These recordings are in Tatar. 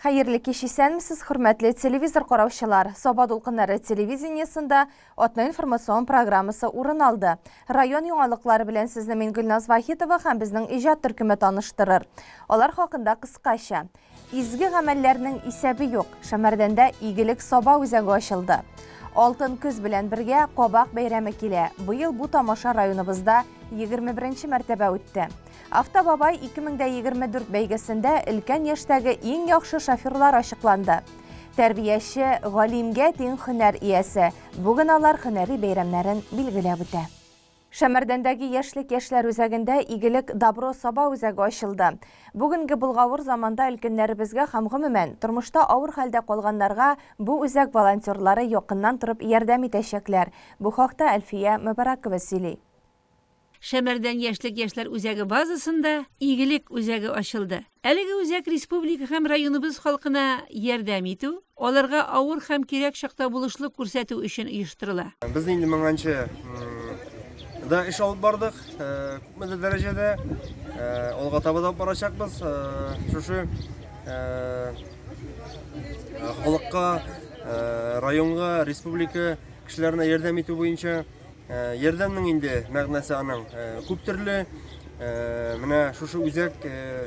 Хәерле кич, исәнмесез, хөрмәтле телевизор караучылар. Саба дулкыннары телевидениесендә атна информацион программасы урын алды. Район яңалыклары белән сезне мин Гөлназ Вахитова һәм безнең иҗат төркеме таныштырыр. Алар хакында кыскача. Изге гамәлләрнең исәбе юк. Шәмәрдәндә Игелек Саба үзәге ачылды. Алтын көз белән бергә Кабак бәйрәме килә. Быел бу тамаша районыбызда 21 мәртәбә үтте. Автобабай 2024 бәйгесендә өлкән яшьтәге иң яхшы шоферлар ачыкланды. Тәрбияче, галимгә тиң һөнәр иясе. Бүген алар һөнәри бәйрәмнәрен билгеләп үтә. Шәмәрдәндәге Яшьлек яшьләр үзәгендә Игелек Добро Саба үзәге ачылды. Бүгенге болгавыр заманда өлкәннәребезгә һәм гомумән, тормышта авыр хәлдә калганнарга бу үзәк волонтерлары якыннан торып ярдәм итәчәкләр. Бу хакта Әлфия Мөбарәкова сөйли. Шәмәрдән Яшьлек яшьләр үзәге базасында Игелек үзәге ачылды. Әлеге үзәк республика һәм районыбыз халкына ярдәм итү, аларга авыр һәм кирәк чакта булышлык күрсәтү өчен оештырыла. Без инде моңанчы да эш алып бардык, күпмедер дәрәҗәдә алга таба да алып барачакбыз. Шушы халыкка, районга, республика кешеләренә ярдәм итү буенча. Ярдәмнең инде мәгънәсе аның күп төрле. Менә шушы үзәк,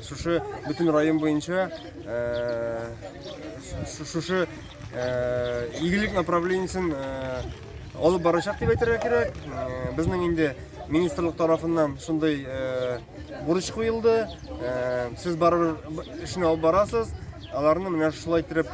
шушы бөтен район буенча шушы игелек направлениесен алып барачак дип әйтергә кирәк. Безнең инде министрлык тарафыннан шундый бурыч куелды. Сез барыбер эшне алып барасыз. Аларны менә шулай итеп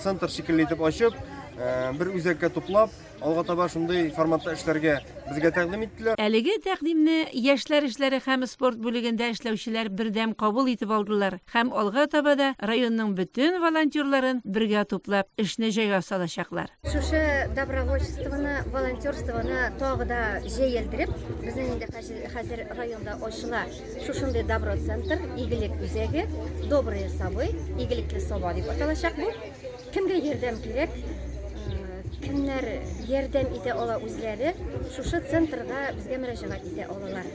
центр шикелле итеп ачып, бер үзәккә туплап, Алга таба шундый форматта эшләргә безгә тәкъдим иттеләр. Әлеге тәкъдимне яшьләр эшләре һәм спорт бүлегендә эшләүчеләр бердәм кабул итеп алдылар һәм алга таба да районның бөтен волонтерларын бергә туплап, эшне җайга салачаклар. Шушы добровольчествоны, волонтерствоны тагы да җәелдереп, безнең инде хәзер районда ачыла шушындый добро-центр, игелек үзәге, Добрые Совы, игелекле Сова дип аталачак бу. Кемгә ярдәм кирәк, кемнәр ярдәм итә ала үзләре, шушы центрга безгә мөрәҗәгать итә алалар.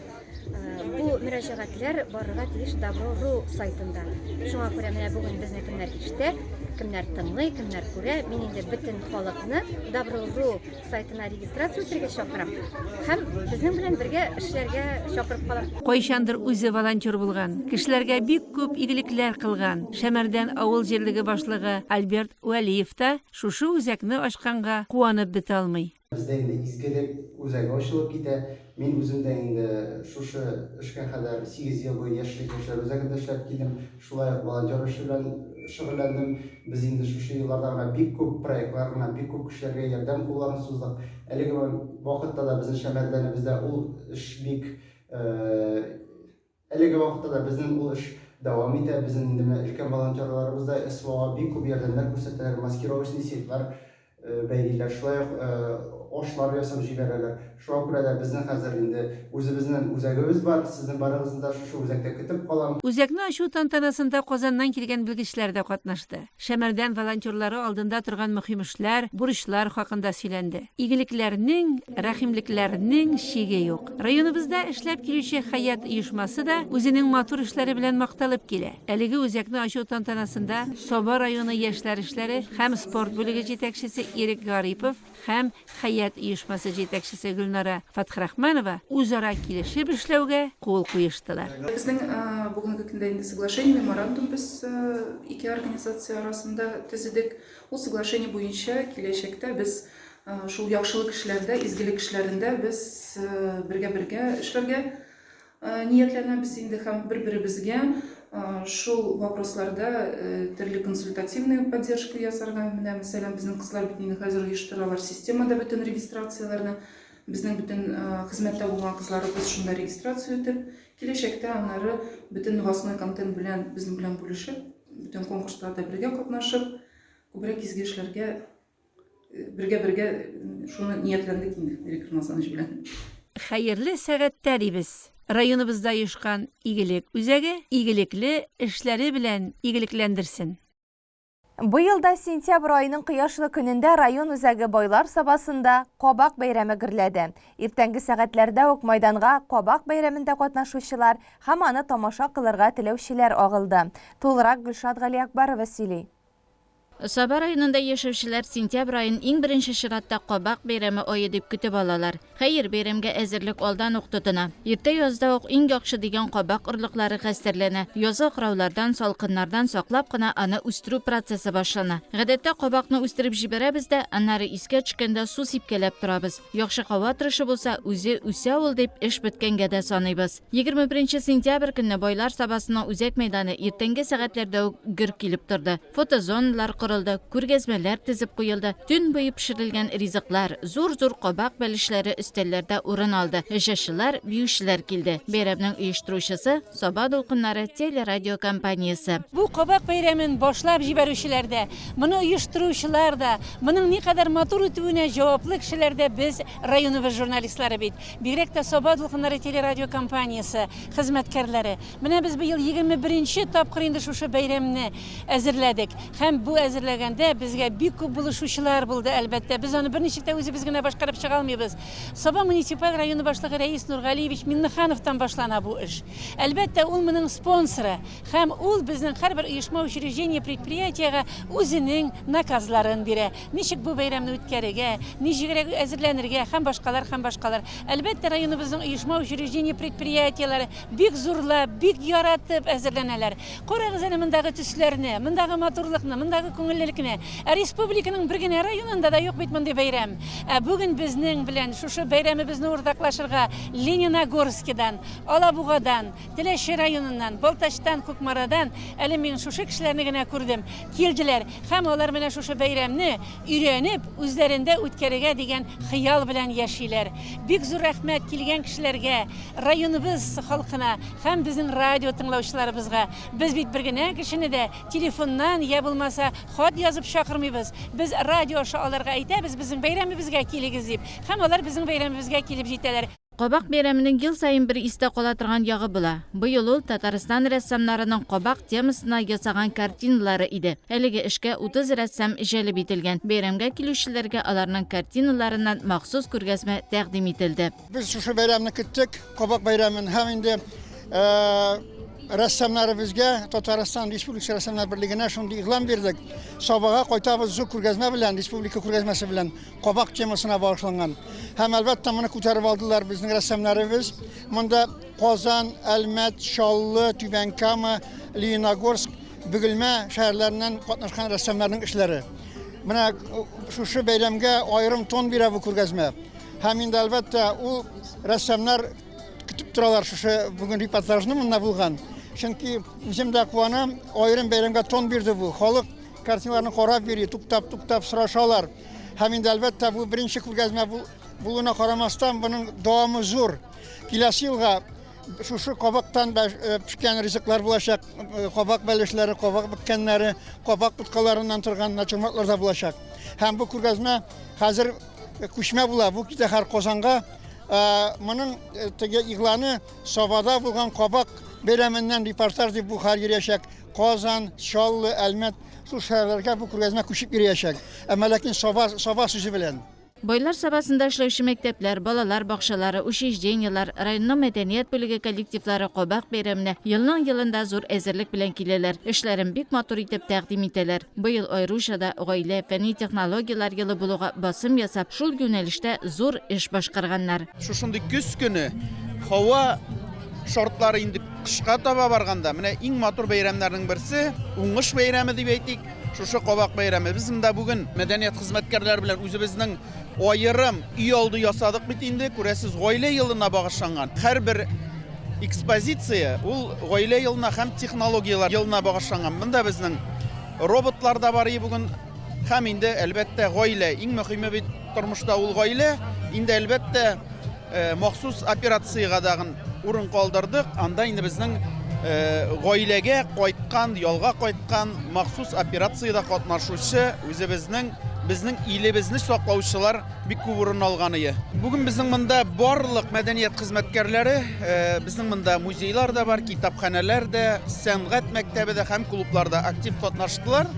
Бу мөрәҗәгатьләр барырга тиеш Добро.ру сайтында. Шуңа күрә менә бүген безне кемнәр ишетә, кемнәр тыңлый, кемнәр күрә, мин инде бөтен халыкны Добро.ру сайтына регистрация үтәргә чакырам һәм безнең белән бергә эшләргә чакырып калам. Кайчандыр үзе волонтер булган, кешеләргә бик күп игелекләр кылган Шәмәрдән авыл җирлеге башлыгы Альберт Вәлиев та шушы үзәкне ачканга куанып бетә алмый. Бездә инде Изгелек үзәге ачылып китә. Мин үзем дә инде шушы эшкә кадәр 8 ел буе Яшьлек яшьләр үзәгендә эшләп килдем. Шулай ук волонтер эше белән шөгыльләндем. Без инде шушы елларда гына бик күп проектлар гына, бик күп кешеләргә ярдәм кулларын суздык. Әлеге вакытта да безнең Шәмәрдәнебездә ул эш бик әлеге вакытта да безнең ул эш дәвам итә. Безнең инде менә өлкән волонтерларыбыз да СВОга бик күп ярдәмнәр күрсәтәләр, маскировочный сетьлар бәйлиләр, шулай ук ашлар ясап җибәрәләр. Шуңа күрә дә безнең хәзер инде үзебезнең үзәгебез бар. Сезнең барыгызны да шушы үзәктә көтеп калам. Үзәкне ачу тантанасында Казаннан килгән белгечләр дә катнашты. Шәмәрдән волонтерлары алдында торган мөһим эшләр, бурычлар хакында сөйләнде. Игелекләрнең, рәхимлекләрнең чиге юк. Районыбызда эшләп килүче Хәят оешмасы да үзенең матур эшләре белән макталып килә. Әлеге үзәкне ачу тантанасында Саба районы яшьләр эшләре һәм спорт бүлеге җитәкчесе Ирек Гарипов һәм Хәят оешмасы җитәкчесе Гөлнара Фәтхрахманова үзара килешеп эшләүгә кул куештылар. Безнең бүгенге көндә инде соглашение, меморандум без ике организация арасында төзедек. Ул соглашение буенча киләчәктә без шул яхшылык эшләрдә, изгелек эшләрендә без бергә-бергә эшләргә Ниятләнәбез инде һәм бер-беребезгә шул вопросларда төрле консультативный поддержка ясарга. Менә, мәсәлән, безнең кызлар бит инде хәзер оештыралар системада бөтен регистрацияләрне. Безнең бөтен хезмәттә булган кызларыбыз шунда регистрация үтеп, киләчәктә аннары бөтен новостной контент белән безнең белән бүлешеп, бөтен конкурсларда бергә катнашып, күбрәк изге эшләргә Бергә-бергә шуны ниятләндек инде Ирек Рамазанович белән. Хәерле сәгатьтә дибез. Районыбызда оешкан Игелек үзәге игелекле эшләре белән игелекләндерсен. Быел да сентябрь аеның кояшлы көнендә район үзәге Байлар Сабасында Кабак бәйрәме гөрләде. Иртәнге сәгатьләрдә үк майданга Кабак бәйрәмендә катнашучылар һәм аны тамаша кылырга теләүчеләр агылды. Тулырак Гөлшат Галиәкбарова сөйли. Саба районында яшәүчеләр сентябрь аен иң беренче чиратта Кабак бәйрәме ае дип көтеп алалар. Хәер, бәйрәмгә әзерлек алдан ук тотына. Иртә язда ук иң яхшы дигән кабак орлыклары хәстәрләнә. Язгы кыраулардан, салкыннардан саклап кына аны үстерү процессы башлана. Гадәттә, кабакны үстереп җибәрәбез дә, аннары искә төшкәндә су сипкәләп торабыз. Яхшы һава торышы булса, үзе үсә ул дип, эш беткәнгә дә саныйбыз. 21 сентябрь көнне Байлар Сабасының үзәк мәйданы иртәнге сәгатьләрдә үк гөр килеп торды. Фотозоналар корылды, күргәзмәләр тезеп куелды, төн буе пешерелгән ризыклар, зур-зур кабак бәлешләре өстәлләрдә урын алды, җырчылар, биючеләр килде. Бәйрәмнең оештыручысы, Саба дулкыннары телерадиокомпаниясе. Бу кабак бәйрәмен башлап җибәрүчеләр дә, моны оештыручылар да, моның никадәр матур үтүенә җаваплы кешеләр дә без, районыбыз журналистлары бит. Бигрәк тә Саба дулкыннары телерадиокомпаниясе хезмәткәрләре. Менә без быел 21 нче тапкыр инде шушы бәйрәмне әзерләдек. Һәм бу әзерләгәндә безгә бик күп булышучылар булды, әлбәттә. Без аны берничек тә үзебез генә башкарып чыга алмыйбыз. Саба муниципаль районы башлыгы Рәис Нургалиевич Миннехановтан башлана бу эш. Әлбәттә, ул моның спонсоры. Һәм ул безнең һәрбер оешма, учреждение, предприятиегә үзенең наказларын бирә. Ничек бу бәйрәмне үткәрергә, ничегрәк әзерләнергә һәм башкалар, һәм башкалар. Әлбәттә, районыбызның оешма, учреждение, предприятиеләре бик зурлап, бик яратып әзерләнәләр. Карагыз әле мондагы төсләрне, мондагы матурлыкны, мондагы күңеллелекне. Ә республиканың бер генә районында да юк бит мондый бәйрәм. Ә бүген безнең белән шушы бәйрәмебезне уртаклашырга Лениногорскидан, Алабугадан, Теләче районыннан, Балтачтан, Кукмарадан, әле мин шушы кешеләрне генә күрдем, килделәр һәм алар менә шушы бәйрәмне өйрәнеп, үзләрендә үткәрергә дигән хыял белән яшиләр. Бик зур рәхмәт килгән кешеләргә, районыбыз халкына һәм безнең радио тыңлаучыларыбызга. Без бит бер генә кешене дә телефоннан я булмаса хат язып чакырмыйбыз. Без радио аша аларга әйтәбез, безнең бәйрәмебезгә килегез дип. Һәм алар безнең бәйрәмебезгә килеп җитәләр. Кабак бәйрәменең ел саен бер истә кала торган ягы була. Быел ул Татарстан рәссамнарының кабак темасына ясаган картиналары иде. Әлеге эшкә 30 рәссам җәлеп ителгән. Бәйрәмгә килүчеләргә аларның картиналарыннан махсус күргәзмә тәкъдим ителде. Без шушы бәйрәмне көттек, Кабак бәйрәмен һәм инде рәссамнарыбызга, Татарстан Республикасы рәссамнар берлегенә шундый игълан бирдек. Сабага кайтабыз зур күргәзмә белән, республика күргәзмәсе белән. Кабак темасына багышланган. Һәм әлбәттә моны күтәреп алдылар безнең рәссамнарыбыз. Монда Казан, Әлмәт, Чаллы, Түбән Кама, Лениногорск, Бөгелмә шәһәрләреннән катнашкан рәссамнарның эшләре. Менә шушы бәйрәмгә аерым тон бирә бу күргәзмә. Һәм инде әлбәттә ул рәссамнар көтеп торалар шушы бүген репортажны монда булган. Чөнки үзем дә куанам, аерым бәйрәмгә тон бирде бу. Халык картиналарны карап йөри, туктап-туктап сорашалар. Һәм инде, әлбәттә, бу беренче күргәзмә булуына карамастан, моның дәвамы зур. Киләсе елга шушы кабактан э, пешкән ризыклар булачак, э, кабак бәлешләре, кабак бөккәннәре, кабак боткаларыннан торган натюрмортлар да булачак. Һәм бу күргәзмә хәзер э, күчмә була. Бу китә һәр Казанга. Моның теге игъланы Сабада булган кабак бәйрәменнән репортаж дип бу хәл йөриячәк. Казан, Чаллы, Әлмәт шул шәһәрләргә бу күргәзмә күчеп йөриячәк. Әмма ләкин Саба, Саба сүзе белән. Байлар Сабасында эшләүче мәктәпләр, балалар бакчалары, учреждениеләр, районның мәдәният бүлеге коллективлары Кабак бәйрәменә елның-елында зур әзерлек белән киләләр, эшләрен бик матур итеп тәкъдим итәләр. Быел аеруча да Гаилә, фәнни технологияләр елы булуга басым ясап, шул юнәлештә зур эш башкарганнар. Шушындый көз көне һава шартлары инде Кышка таба барганда, менә иң матур бәйрәмнәрнең берсе, уңыш бәйрәме дип әйтик, шушы кабак бәйрәме. Без монда бүген мәдәният хезмәткәрләре белән үзебезнең аерым өй алды ясадык бит инде, күрәсез, гаилә елына багышланган. Һәрбер экспозиция ул гаилә елына һәм технологияләр елына багышланган. Монда безнең роботлар да бар бүген. Һәм инде, әлбәттә, гаилә. Иң мөһиме бит тормышта ул гаилә. Инде, әлбәттә, э, махсус операциягә дагын урын калдырдык. Анда инде безнең э, гаиләгә кайткан, ялга кайткан, махсус операциядә катнашучы үзебезнең безнең илебезне саклаучылар бик күп урын алган ие. Бүген безнең монда барлык мәдәният хезмәткәрләре, э, безнең монда музейлар да бар, китапханәләр дә, сәнгать мәктәбе дә һәм клублар да актив катнаштылар.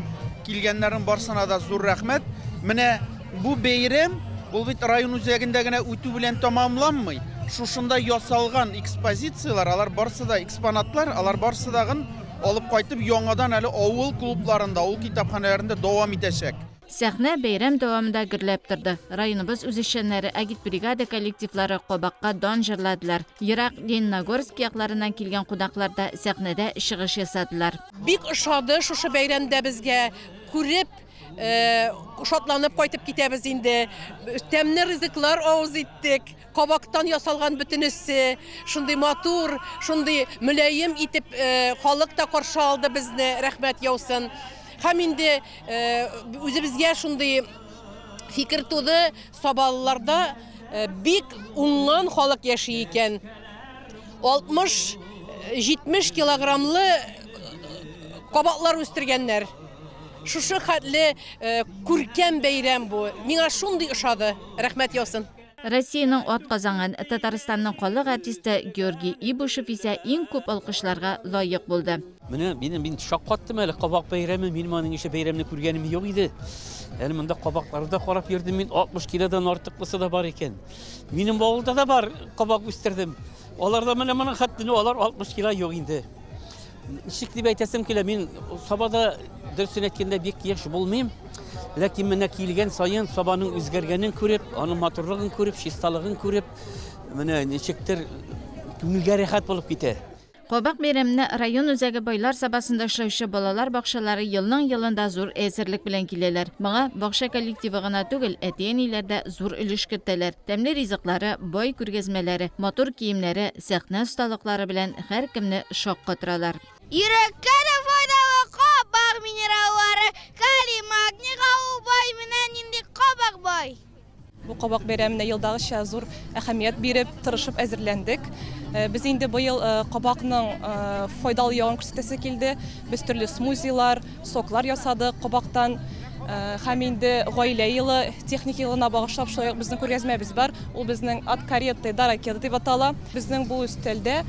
Килгәннәрнең барсына да зур рәхмәт. Менә бу бәйрәм, ул бит район үзәгендә генә үтү белән тәмамланмый. Шушында ясалган экспозицияләр, алар барсы да экспонатлар, алар барсы дагын алып кайтып, яңадан әле авыл клубларында, авыл китапханәләрендә дәвам итәчәк. Сәхнә бәйрәм дәвамында гөрләп торды. Районыбыз үзешчәннәре, агитбригада коллективлары кабакка дан җырладылар. Ерак Лениногорск якларыннан килгән кунаклар да сәхнәдә чыгыш ясадылар. Бик ошады шушы бәйрәмдә безгә. Күреп, шатланып кайтып китәбез инде. Тәмле ризыклар авыз иттек. Кабактан ясалган бөтенесе. Шундый матур, шундый мөлаем итеп халык та каршы алды безне, рәхмәт яусын. Һәм инде үзебезгә шундый фикер туды, сабалыларда бик уңган халык яши икән. 60-70 килограммлы кабаклар үстергәннәр. Шушы хәтле күркәм бәйрәм бу. Миңа шундый ошады. Рәхмәт яусын. Россиянең атказанган, Татарстанның халык артисты Георгий Ибушев исә иң күп алкышларга лаек булды. Менә минем мин шаккаттым әле кабак бәйрәме, минем аның ише бәйрәмне күргәнем юк иде. Әле монда кабакларны да карап йөрдем мин, 60 килодан артыклысы да бар икән. Минем авылда да бар, кабак үстердем. Аларда менә моның хәтле, алар 60 кило юк инде. Ничек дип әйтәсем килә, мин Сабада дөресен әйткәндә бик еш булмыйм. Ләкин менә килгән саен Сабаның үзгәргәнен күреп, аның матурлыгын күреп, чисталыгын күреп, менә ничектер күңелгә рәхәт булып китә. Кабак бәйрәменә район үзәге Байлар Сабасында эшләүче балалар бакчалары елның-елында зур әзерлек белән киләләр. Моңа бакча коллективы гына түгел, әти-әниләр дә зур өлеш кертәләр. Тәмле ризыклары, бай күргәзмәләре, матур киемнәре, сәхнә осталыклары белән һәркемне шаккатыралар. Йөрәккә дә файдалы кабак минераллары, калий, магнийга ул бай, менә нинди кабак бай! Бу кабак бәйрәменә елдагыча зур әһәмият биреп, тырышып әзерләндек. Без инде быел кабакның файдалы ягын күрсәтәсе килде. Без төрле смузилар, соклар ясадык кабактан. Һәм инде гаилә елы, техник елына багышлап шулай ук безнең күргәзмәбез бар. Ул безнең От кареты до ракеты дип атала. Безнең бу өстәлдә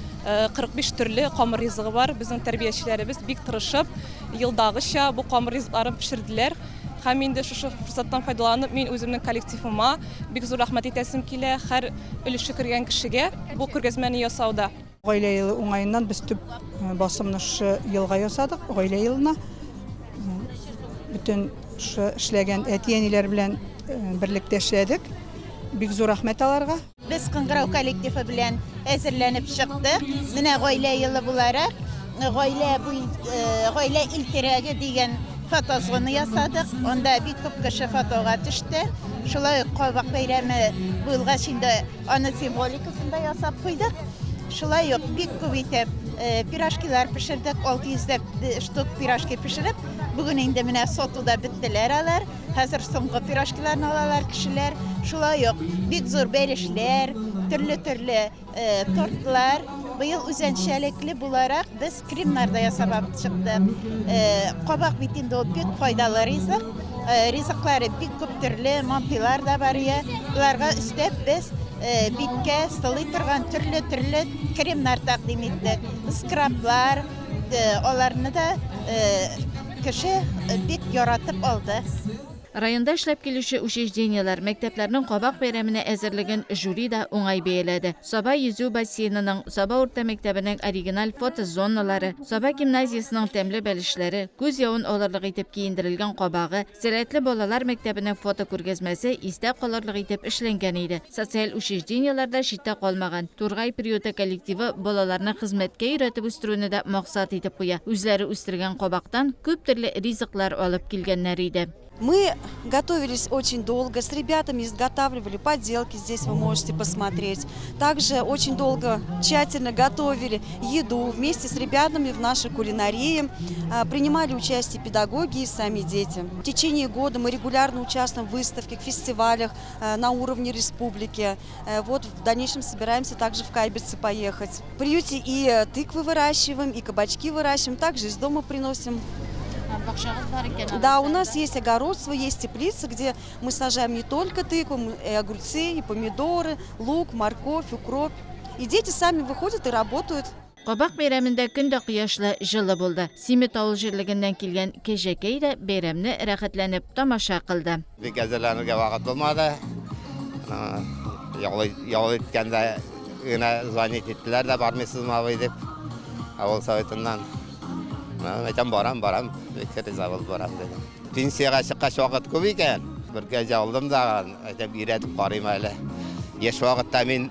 45 төрле камыр ризыгы бар. Безнең тәрбиячеләребез бик тырышып, елдагыча бу камыр ризыкларын пешерделәр. Һәм инде шушы форсаттан файдаланып, мин үземнең коллективыма бик зур рәхмәт әйтәсем килә, һәр өлеше кергән кешегә бу күргәзмәне ясауда. Гаилә елы уңаеннан без төп басымны шушы елга ясадык, гаилә елына. Бөтен шушы эшләгән әти-әниләр белән берлектә эшләдек. Бик зур рәхмәт аларга. Без Кыңгырау коллективы белән әзерләнеп чыктык. Менә гаилә елы буларак, гаилә гаилә ил терәге дигән фотозона ясадык. Анда бик күп кеше фотога төште. Шулай ук кабак бәйрәме булгач инде Аны символикасын да ясап куйдык. Шулай ук бик күп итеп э, пирожкилар пешердек, 600 ләп э, штук пирожки пешереп, бүген инде менә сатуда беттеләр алар. Хәзер соңгы пирожкиларны алалар кешеләр. Шулай ук бик зур бәлешләр, төрле-төрле э, тортлар. Быел үзенчәлекле буларак без Кремнар да ясап алып чыктык. Э, кабак бит инде ул бик файдалы ризык. Э, ризыклары бик күп төрле, мантыйлар да бар ия. Боларга өстәп без э, биткә сылый торган төрле-төрле кремнар тәкъдим иттек. Скраблар, аларны да кеше бик яратып алды. Районда эшләп килүче учреждениеләр, мәктәпләрнең кабак бәйрәменә әзерлеген жюри да уңай бәяләде. Саба йөзү бассейнының, Саба урта мәктәбенең оригиналь фотозоналары, Саба гимназиясенең тәмле бәлешләре, күз явын алырлык итеп киендерелгән кабагы, сәләтле балалар мәктәбенең фотокүргәзмәсе истә калырлык итеп эшләнгән иде. Социаль учреждениеләр дә читтә калмаган. Тургай приюты коллективы балаларны хезмәткә өйрәтеп үстерүне дә максат итеп куя. Үзләре үстергән кабактан күп төрле ризыклар алып килгәннәр иде. Мы готовились очень долго, с ребятами изготавливали поделки, здесь вы можете посмотреть. Также очень долго, тщательно готовили еду вместе с ребятами в нашей кулинарии. Принимали участие педагоги и сами дети. В течение года мы регулярно участвуем в выставках, фестивалях на уровне республики. Вот в дальнейшем собираемся также в Кайбицы поехать. В приюте и тыквы выращиваем, и кабачки выращиваем, также из дома приносим. Да, у нас есть огород свой, есть теплица, где мы сажаем не только тыкву, и огурцы, и помидоры, лук, морковь, укроп. И дети сами выходят и работают. Кабак бәйрәмендә көн дә кояшлы, җылы булды. Симет авыл җирлегеннән килгән Кәҗәкәй дә бәйрәмне рәхәтләнеп тамаша кылды. Бик әзерләнергә вакыт булмады. Ял, ял иткәндә генә звонить иттеләр дә, бармыйсызмы абый дип, авыл советыннан. Әйтәм, барам, барам, бик риза булып барам дидем. Пенсиягә чыккач вакыт күп икән. Бер кәҗә алдым да, әйтәм, өйрәтеп карыйм әле. Яшь вакытта мин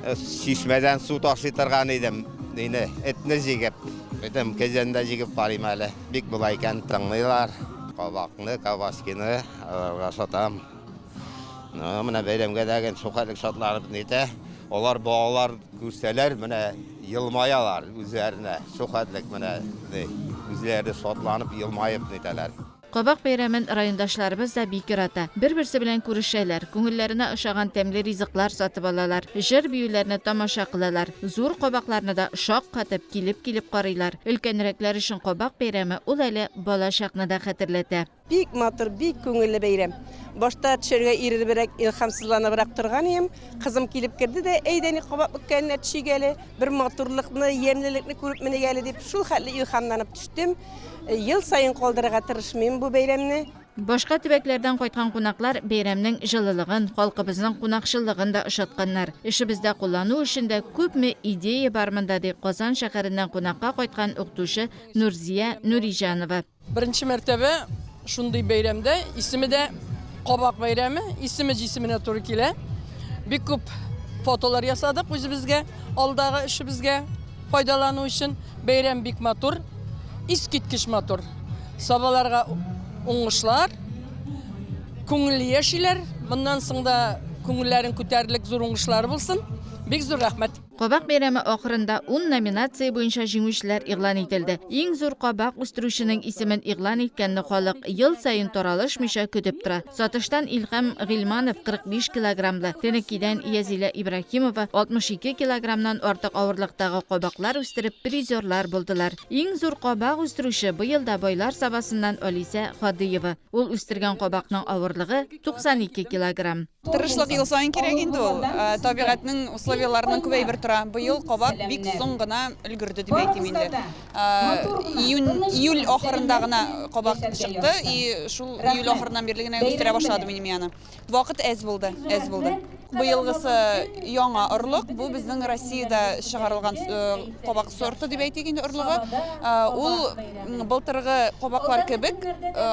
э, чишмәдән су ташый торган идем. Мине этне җигеп. Әйтәм, кәҗәне дә җигеп карыйм әле. Бик була икән, тыңлыйлар. Кабакны, кабаскины аларга сатам. Ну, менә бәйрәмгә дә гел шулкадәр шатланып нитә. Алар балалар күрсәләр, менә елмаялар үзләренә. Шулкадәр менә үзләре шатланып елмаеп нитәләр. Кабак бәйрәмен райондашларыбыз да бик ярата. Бер-берсе белән күрешәләр, күңелләренә ошаган тәмле ризыклар сатып алалар, җыр-биюләрне тамаша кылалар. Зур кабакларны да шаккатып, килеп-килеп карыйлар. Өлкәнрәкләр өчен кабак бәйрәме ул әле балачакны да хәтерләтә. Бик матур, бик күңелле бәйрәм. Башта төшәргә иренебрәк, илһамсызланыбрак торган ием. Кызым килеп керде дә, әйдә ни кабак бөккәненә төшик әле, бер матурлыкны, ямьлелекне күреп меник әле дип, шул хәтле илһамланып төштем. Ел саен калдырырга тырышмыйм бу бәйрәмне. Башка төбәкләрдән кайткан кунаклар бәйрәмнең җылылыгын, халкыбызның кунакчыллыгын да ошатканнар. Эшебездә куллану өчен дә күпме идея бар монда, ди Казан шәһәреннән кунакка кайткан укытучы Нурзия Нуриҗанова. Беренче мәртәбә шундый бәйрәмдә, исеме дә Кабак бәйрәме, исеме җисеменә туры килә. Бик күп фотолар ясадык үзебезгә, алдагы эшебезгә файдалану өчен. Бәйрәм бик матур, искиткеч матур. Сабаларга уңышлар, күңелле яшиләр. Моннан соң да күңелләрен күтәрерлек зур уңышлары булсын. Бик зур рәхмәт. Кабак бәйрәме ахырында ун номинация буенча җиңүчеләр игълан ителде. Иң зур кабак үстерүченең исемен игълан иткәнне халык ел саен таралышмыйча көтеп тора. Сатыштан Илһам Гыйльманов 45 килограммлы, Тенекидән Язилә Ибраһимова 62 килограммнан артык авырлыктагы кабаклар үстереп призерлар булдылар. Иң зур кабак үстерүче быел да Байлар Сабасыннан Алисә Хадыева. Ул үстергән кабакның авырлыгы, 92 килограмм. Тырышлык ел саен кирәк инде ул. Э, табигатьнең условияләренең күп әйбер тора. Быел кабак бик соң гына өлгерде дип әйтим инде. Э, июнь, июль ахырында гына кабак чыкты и шул июль ахырыннан бирле генә үстерә башладым инде мин аны. Вакыт әз булды, әз булды. Быелгысы яңа орлык, бу безнең Россиядә чыгарылган э, кабак сорты дип әйтик инде орлыгы. Ул былтыргы кабаклар кебек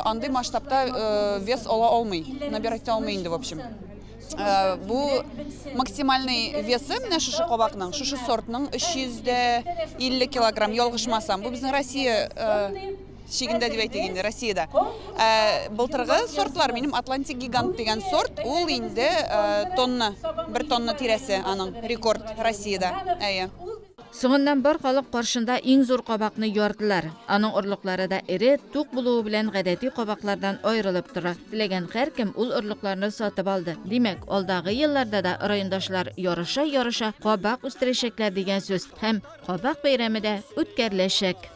андый масштабта вес ала алмый, набирать итә алмый инде, в общем. Бу максимальный весы менә шушы кабакның, шушы сортның 350 килограмм, ялгышмасам. Бу безнең Россия чигендә дип әйтик инде, Россиядә. Былтыргы сортлар, минем Атлантик гигант дигән сорт, ул инде тонна, бер тонна тирәсе аның рекорд Россиядә. Әйе. Соңыннан бар халык каршында иң зур кабакны ярдылар. Аның орлыклары да эре, тук булуы белән гадәти кабаклардан аерылып тора. Теләгән һәркем ул орлыкларны сатып алды. Димәк, алдагы елларда да райондашлар ярыша-ярыша кабак үстерәчәкләр дигән сүз һәм Кабак бәйрәме дә үткәреләчәк.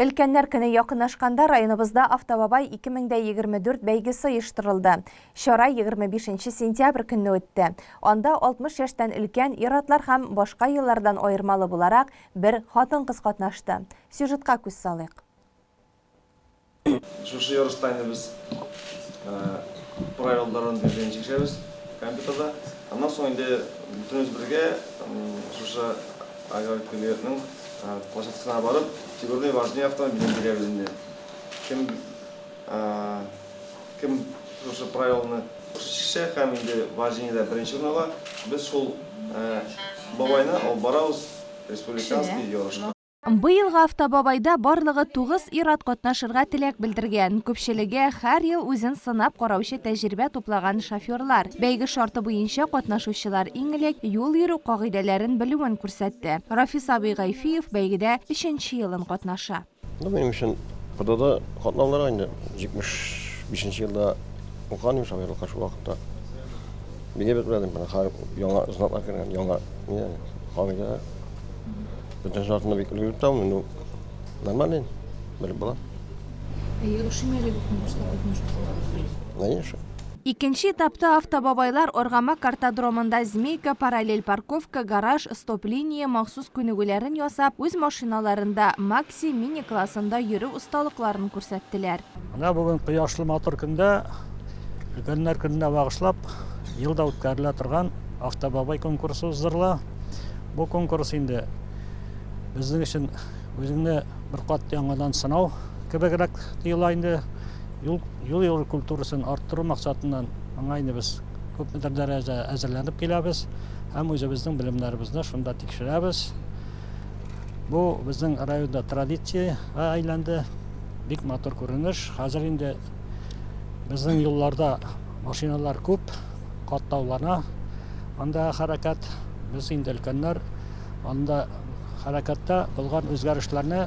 Өлкәннәр көне якынлашканда районыбызда Автобабай 2024 бәйгесе оештырылды. Чара 25 сентябрь көнне үтте. Анда 60 яшьтән өлкән ир-атлар һәм башка еллардан аермалы буларак бер хатын-кыз катнашты. Сюжетка күз салыйк. Шушы ярышта инде без правилаларын билгеләп чишәбез компьютерда. Аннан соң инде бөтенебез бергә шушы агрокөллиятнең площадкасына барып, фигурный вождение автомобилен бирәбез инде. Кем кем шушы правиланы чишә һәм инде вождениедә беренче урын ала, без шул бабайны алып барабыз республиканский ярышка. Быелгы Автобабайда барлыгы тугыз ир-ат катнашырга теләк белдергән. Күпчелеге, һәр ел үзен сынап караучы тәҗрибә туплаган шоферлар. Бәйге шарты буенча катнашучылар иң элек юл йөрү кагыйдәләрен белүен күрсәтте. Рафис абый Гайфиев бәйгедә өченче елын катнаша. Ну, минем өчен ПДД катлаулырак инде. 75 нче елда укыган идем шоферлыкка шул вакытта. Бик әйбәт белә идем, хәзер яңа знаклар кергән, яңа кагыйдәләр. Бөтен шартны бик өлгереп тә алмыйм, ну, нормально инде, белеп була. Әйе, ошыймы әлеге конкурста катнашу? Конечно. Икенче этапта автобабайлар Аргамак картодромында змейка, параллель парковка, гараж, стоп-линия махсус күнегүләрен ясап, үз машиналарында макси, мини классында йөрү осталыкларын күрсәттеләр. Менә бүген кояшлы матур көндә Өлкәннәр көненә багышлап ел да үткәрелә торган Автобабай конкурсы уздырыла. Бу конкурс инде безнең өчен үзеңне бер кат яңадан сынау кебегрәк тоела инде. Юл юл йөрү культурасын арттыру максатыннан моңа инде без күпмедер дәрәҗәдә әзерләнеп киләбез һәм үзебезнең белемнәребезне шунда тикшерәбез. Бу безнең районда традициягә әйләнде. Бик матур күренеш. Хәзер инде безнең юлларда машиналар күп, катлаулана. Анда хәрәкәт. Без инде өлкәннәр анда хәрәкәттә булган үзгәрешләрне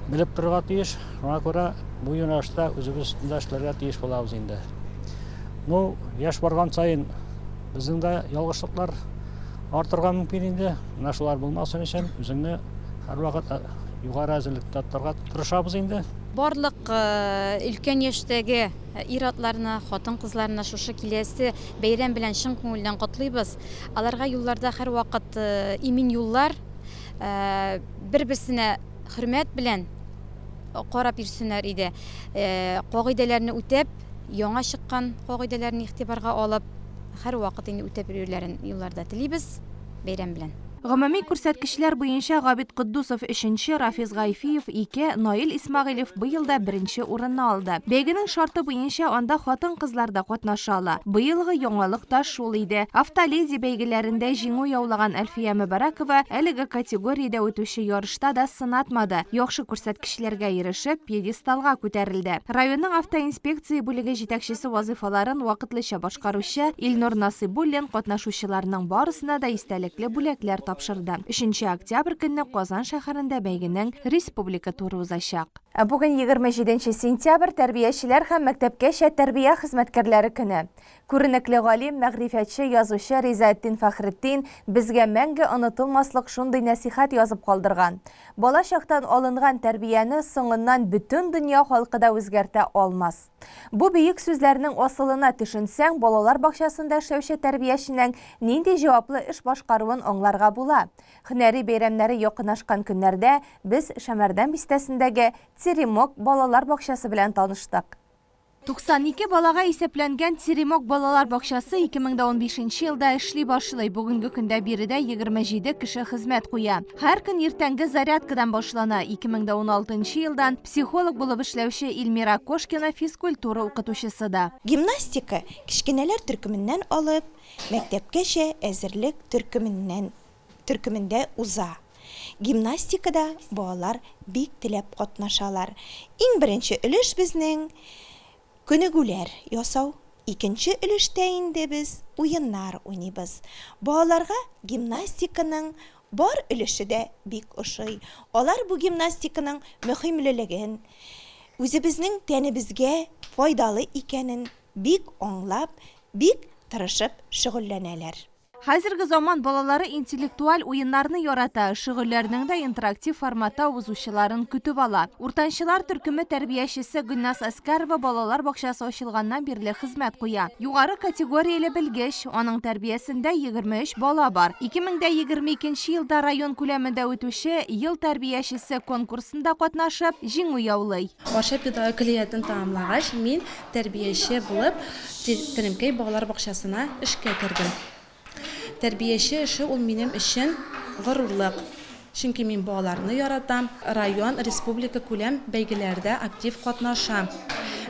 белеп торырга тиеш. Шуңа күрә бу юнәлештә үзебез өстендә эшләргә тиеш булабыз инде. Ну, яшь барган саен безнең дә ялгышлыклар артырга мөмкин инде. Менә шулар булмасын өчен үзеңне һәрвакыт югары әзерлектә тотарга тырышабыз инде. Барлык өлкән яшьтәге ир-атларны, хатын-кызларны шушы киләсе бәйрәм белән чын күңелдән котлыйбыз. Аларга юлларда һәрвакыт имин юллар, бер-берсенә хөрмәт белән карап йөрсеннәр иде. Кагыйдәләрне үтәп, яңа чыккан кагыйдәләрне игътибарга алып, һәрвакыт инде үтәп йөрүләрен юлларда телибез. Бәйрәм белән! Гомуми күрсәткечләр буенча Габит Котдусов өченче, Рафис Гайфиев ике, Наил Исмәгыйлев быел да беренче урынны алды. Бәйгенең шарты буенча анда хатын-кызлар да катнаша ала. Быелгы яңалык та шул иде. Автоледи бәйгеләрендә җиңү яулаган Әлфия Мөбарәкова әлеге категориядә үтүче ярышта да сынатмады, яхшы күрсәткечләргә ирешеп, пьедесталга күтәрелде. Районның автоинспекция бүлеге җитәкчесе вазыйфаларын вакытлыча башкаручы Илнур Насыйбуллин катнашучыларның барысына да истәлекле бүләкләр тапшырды. Өченче октябрь көнне Казан шәһәрендә бәйгенең республика туры узачак. Ә бүген 27 сентябрь, тәрбиячеләр һәм мәктәпкәчә тәрбия хезмәткәрләре көне. Күренекле галим, мәгърифәтче, язучы Ризаэтдин Фәхретдин безгә мәңге онытылмаслык шундый нәсыйхәт язып калдырган, Бала чактан алынган тәрбияне соңыннан бөтен дөнья халкы да үзгәртә алмас. Бу бөек сүзләрнең асылына төшенсәң, балалар бакчасында эшләүче тәрбияченең нинди җаваплы эш башкаруын аңларга була. Һөнәри бәйрәмнәре якынашкан көннәрдә без Шәмәрдән бистәсендәге Теремок балалар бакчасы белән таныштык. 92 балага исәпләнгән Теремок балалар бакчасы 2015 елда эшли башлый. Бүгенге көндә биредә 27 кеше хезмәт куя. Һәр көн иртәнге зарядкадан башлана. 2016 елдан психолог булып эшләүче Илмира Кошкина физкультура укытучысы да. Гимнастика кечкенәләр төркеменнән алып, мәктәпкәчә әзерлек төркеменнән төркемендә уза. Гимнастикада балалар бик теләп катнашалар. Иң беренче өлеш безнең Күнегүләр ясау. Икенче өлештә инде без уеннар уйныйбыз. Балаларга гимнастиканың бар өлеше дә бик ошый. Алар бу гимнастиканың мөхимлелеген, үзебезнең тәнебезгә файдалы икәнен бик аңлап, бик тырышып шөгыльләнәләр. Хәзерге заман балалары интеллектуаль уеннарны ярата, шөгыльләрнең дә интерактив форматта узучыларын көтеп ала. Уртанчылар төркеме тәрбиячесе Гөлназ Әскәрова балалар бакчасы ачылганнан бирле хезмәт куя. Югары категорияле белгеч, аның тәрбиясендә 23 бала бар. 2022 елда район күләмендә үтүче Ел тәрбиячесе конкурсында катнашып, җиңү яулый. Арча педагогика көллиятен тәмамлагач, мин тәрбияче булып Теремкәй балалар бакчасына эшкә кердем. Тәрбияче эше ул минем өчен горурлык, чөнки мин балаларны яратам, район, республика күләм бәйгеләрдә актив катнашам.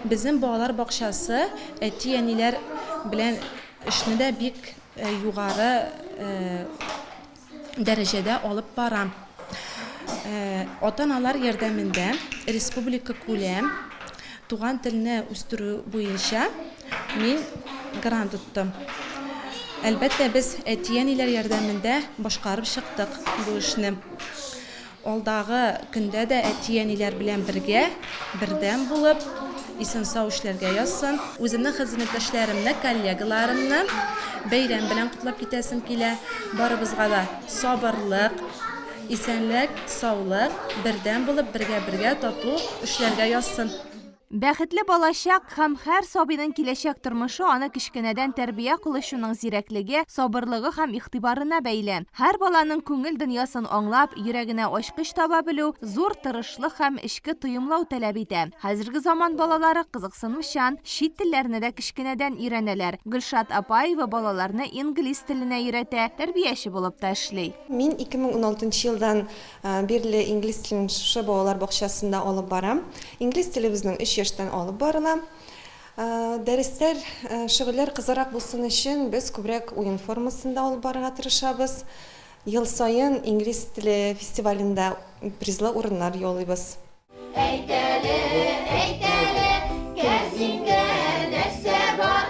Безнең балалар бакчасы әти-әниләр белән эшне дә бик югары дәрәҗәдә алып бара. Ата-аналар ярдәмендә республика күләм туган телне үстерү буенча мин грант оттым. Әлбәттә, без әти-әниләр ярдәмендә башкарып чыктык бу эшне. Алдагы көндә дә әти-әниләр белән бергә, бердәм булып, исән-сау эшләргә язсын. Үземнең хезмәттәшләремне, коллегаларымны бәйрәм белән котлап китәсем килә. Барыбызга да сабырлык, исәнлек, саулык, бердәм булып, бергә-бергә тату эшләргә язсын. Бәхетле балачак һәм һәр сабыйның киләчәк тормышы аны кечкенәдән тәрбия кылучының зирәклеге, сабырлыгы һәм игътибарына бәйле. Һәр баланың күңел дөньясын аңлап, йөрәгенә ачкыч таба белү зур тырышлык һәм эчке тоемлау таләп итә. Хәзерге заман балалары кызыксынучан, чит телләрне дә кечкенәдән өйрәнәләр. Гөлшат Апаева балаларны инглиз теленә өйрәтә, тәрбияче булып та эшли. Мин 2016 елдан Бирле инглиз телен шушы балалар бакчасында алып барам. Инглиз теле безнең өч яшьтән алып барыла. Дәресләр, шөгыльләр кызыграк булсын өчен без күбрәк уен формасында алып барырга тырышабыз. Ел саен инглиз теле фестивалендә призлы урыннар яулыйбыз. Әйт әле, әйт әле, кәрзиндә нәрсә бар?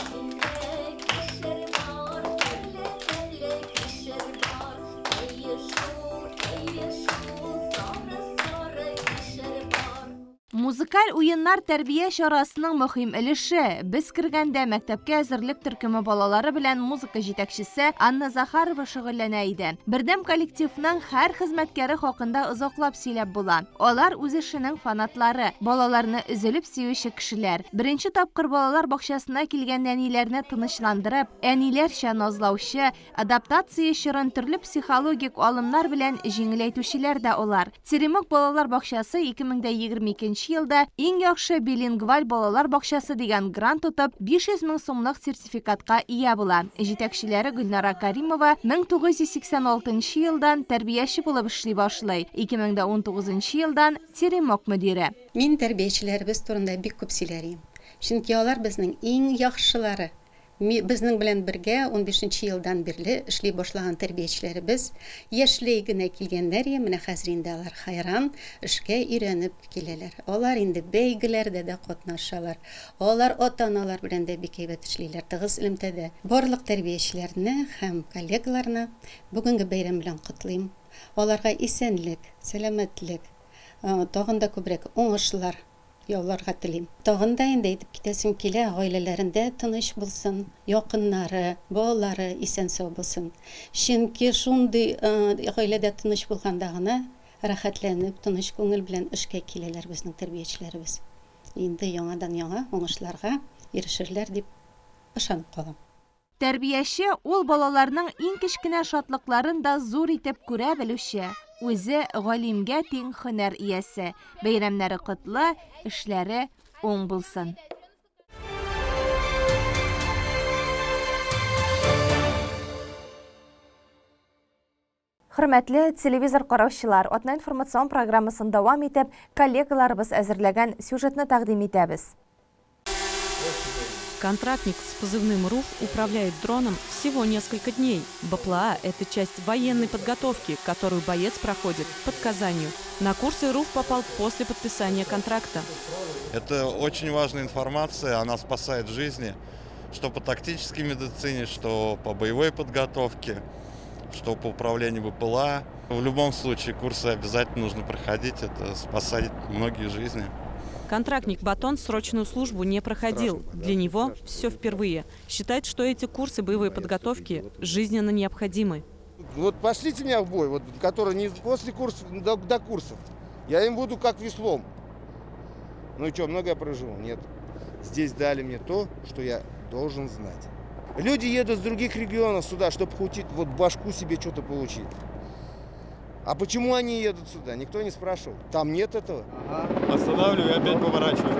Кәрзиндә кишер бар, төрле-төрле кишер бар. Әйе шул, әйе шул, сары-сары кишер бар. Музыкаль уеннар тәрбия чарасының мөһим өлеше. Без кергәндә мәктәпкә әзерлек төркеме балалары белән музыка җитәкчесе Анна Захарова шөгыльләнә иде. Бердәм коллективның һәр хезмәткәре хакында озаклап сөйләп була. Алар үз эшенең фанатлары, балаларны өзелеп сөюче кешеләр. Беренче тапкыр балалар бакчасына килгән нәниләрне тынычландырып, әниләрчә назлаучы, адаптация чорын төрле психологик алымнар белән җиңеләйтүчеләр дә алар. Теремок балалар бакчасы 2022 елда Иң яхшы билингваль балалар бакчасы дигән грант отып, 500 мең сумлык сертификатка ия була. Җитәкчеләре Гөлнара Каримова 1986 елдан тәрбияче булып эшли башлый, 2019 елдан, Теремок мөдире. Мин тәрбиячеләребез турында бик күп сөйләр идем. Чөнки алар безнең иң яхшылары. Безнең белән бергә унбишенче елдан бирле эшли башлаган тәрбиячеләребез яшьләй генә килгәннәр иде, менә хәзер инде алар хайран, эшкә өйрәнеп киләләр. Алар инде бәйгеләрдә дә катнашалар. Алар ата-аналар белән дә бик әйбәт эшлиләр, тыгыз элемтәдә. Барлык тәрбиячеләрне һәм коллегаларны бүгенге бәйрәм белән котлыйм. Аларга исәнлек, сәламәтлек, тагын да күбрәк уңышлар Яуларга телим. Тагын да инде әйтеп китәсем килә, гаиләләрендә тыныч булсын, якыннары, балалары исән-сау булсын. Чөнки шундый гаиләдә тыныч булганда гына рәхәтләнеп, тыныч күңел белән эшкә киләләр безнең тәрбиячеләребез. Инде яңадан-яңа уңышларга ирешерләр дип ышанып калам. Тәрбияче, ул балаларның иң кечкенә шатлыкларын да зур итеп күрә белүче, үзе галимгә тиң һөнәр иясе. Бәйрәмнәре котлы, эшләре уң булсын. Хөрмәтле телевизор караучылар, атна информацион программасын дәвам итеп, коллегаларыбыз әзерләгән сюжетны тәкъдим итәбез. Контрактник с позывным «Руф» управляет дроном всего несколько дней. БПЛА – это часть военной подготовки, которую боец проходит под Казанью. На курсы РУФ попал после подписания контракта. Это очень важная информация, она спасает жизни, что по тактической медицине, что по боевой подготовке, что по управлению БПЛА. В любом случае курсы обязательно нужно проходить, это спасает многие жизни. Контрактник Батон срочную службу не проходил. Для него все впервые. Считает, что эти курсы боевой подготовки жизненно необходимы. Вот пошлите меня в бой, вот, который не после курсов, до курсов. Я им буду как веслом. Ну и что, много я проживу? Нет. Здесь дали мне то, что я должен знать. Люди едут с других регионов сюда, чтобы хоть вот башку себе что-то получить. А почему они едут сюда? Никто не спрашивал. Там нет этого. Останавливаю и опять поворачиваю.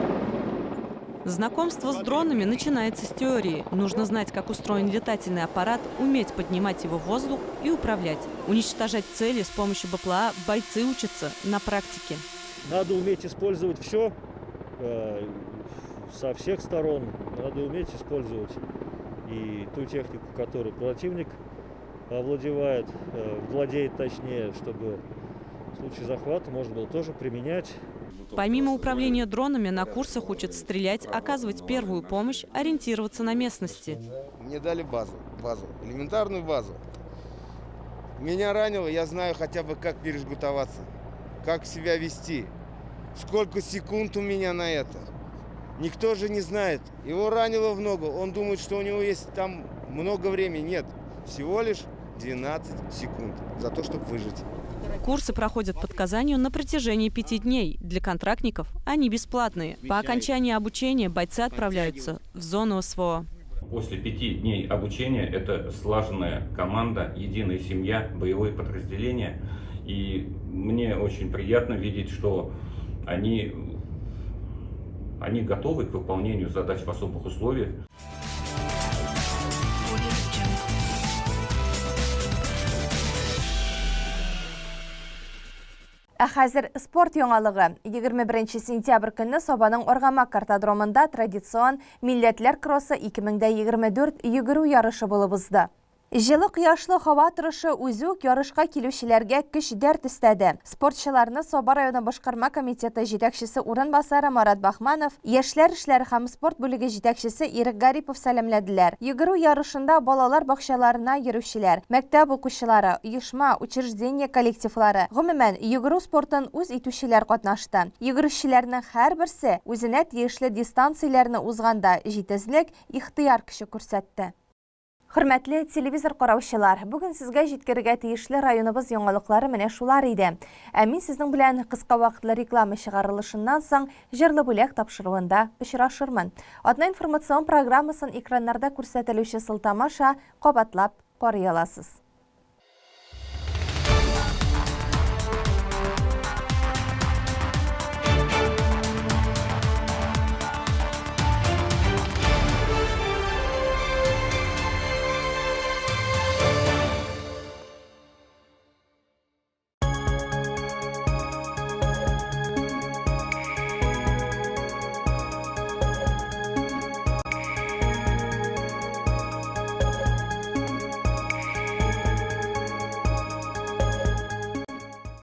Знакомство с дронами начинается с теории. Нужно знать, как устроен летательный аппарат, уметь поднимать его в воздух и управлять. Уничтожать цели с помощью БПЛА бойцы учатся на практике. Надо уметь использовать все со всех сторон. Надо уметь использовать и ту технику, которую противник овладевает, владеет точнее, чтобы в случае захвата можно было тоже применять. Помимо управления дронами, на курсах учат стрелять, оказывать первую помощь, ориентироваться на местности. Мне дали базу, элементарную базу. Меня ранило, я знаю хотя бы, как пережгутоваться, как себя вести, сколько секунд у меня на это. Никто же не знает. Его ранило в ногу, он думает, что у него есть там много времени. Нет, всего лишь 12 секунд за то, чтобы выжить. Курсы проходят под Казанью на протяжении 5 дней. Для контрактников они бесплатные. По окончании обучения бойцы отправляются в зону СВО. После 5 дней обучения это слаженная команда, единая семья, боевое подразделение. И мне очень приятно видеть, что они готовы к выполнению задач в особых условиях. Ә хәзер спорт яңалыгы. 21 сентябрь көнне Сабаның Аргамак картодромында традицион Милләтләр кроссы 2024 йөгерү ярышы булып узды. Җылы кояшлы һава торышы үзе үк ярышка килүчеләргә көч-дәрт өстәде. Спортчыларны Саба районы башкарма комитеты җитәкчесе урынбасары Марат Бахманов, яшьләр эшләре һәм спорт бүлеге җитәкчесе Ирек Гарипов сәламләделәр. Йөгерү ярышында балалар бакчаларына йөрүчеләр, мәктәп укучылары, оешма, учреждение коллективлары, гомумән, йөгерү спортын үз итүчеләр катнашты. Йөгерүчеләрнең һәрберсе үзенә тиешле дистанцияләрне узганда җитезлек, ихтыяр көче күрсәтте. Хөрмәтле телевизор караучылар, бүген сезгә җиткерергә тиешле районыбыз яңалыклары менә шулар иде. Ә мин сезнең белән кыска вакытлы реклама чыгарылышыннан соң Җырлы бүләк тапшыруында очрашырмын. Атна информацион программасын экраннарда күрсәтелүче сылтама аша кабатлап карый аласыз.